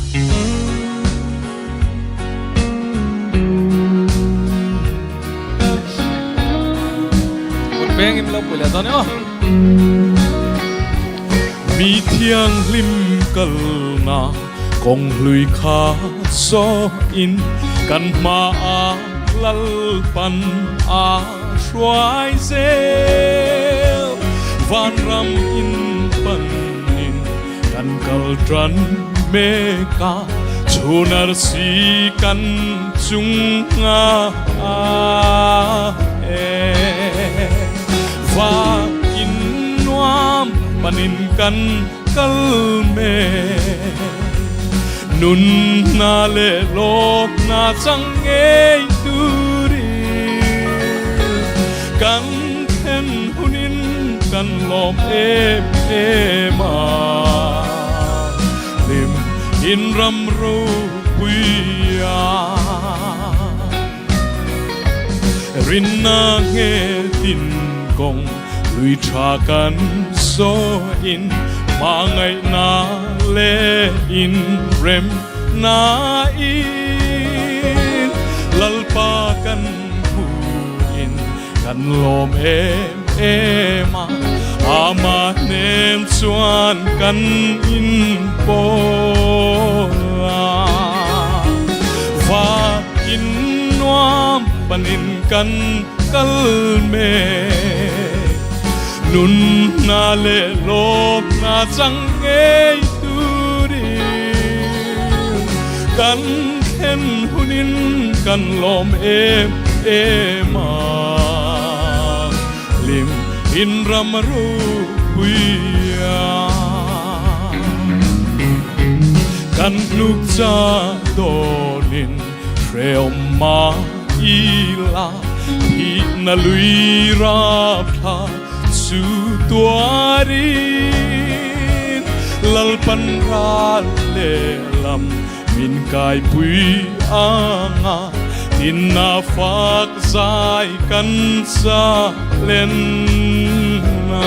Kut beng in lo pui leh dawn e aw. Mi thianghlim kalna kawng hlui kha saw in kan hmaah Lalpan a hruai zel. Vanram in panin kan kal tan mek a, chhun arsi kan chunga e. Vak in nuam panin kan kal mek, nunna leh lawmna chang ngei turin kan then hunin kan lawm em em a, hlim in ram ropui a. Rinna nge tin kawng lui tha kan sawiin hmangaihna leh inremna in Lalpa kan hmuhin kan lawm em em a, amah hnem chuan kan inpawl a. Van in nuam panin kan kal mek, nunna leh lawmna chang ngei turin kan thlen hunin kan lawm em em a. Hlim in ram ropuia kan hnuk cha dawnin hrehawm mah ila thihna lui rapthla chu tuarin Lalpan ral lehlam Min kaipui anga tinna fak zai kan sa len a.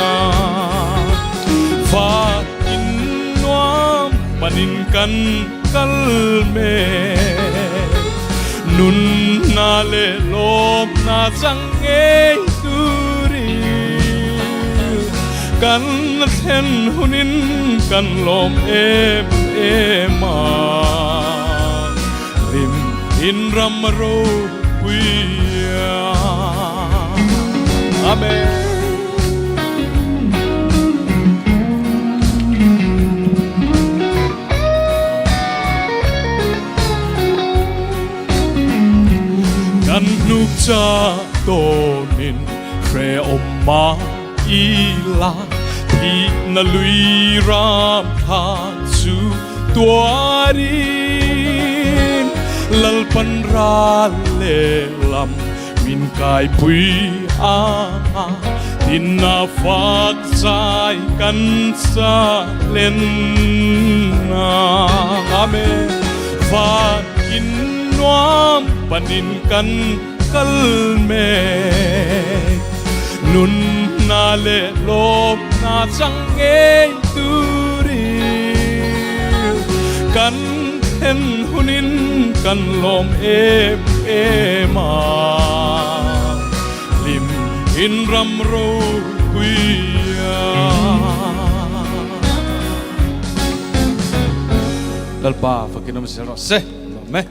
Fak in nuam panin kan kal mek. Nunna leh lawmna chang ngei turin kan thlen hunin kan lawm em em a. Hlim in ram ropui a. Amen. Kan hnuk cha dawnin hrehawm mah ila thihna lui ram thla chu tuarin Lalpan ral lehlam min kaipui a, tinna fak zai kan sa len a. Amen. Van in nuam panin kan kal mek, nunna leh lawmna chang ngei turin kan then hunin kan lawm em em a. Hlim in ram ropui a. Lalpa fakin awm zel rawh se. Lawm e.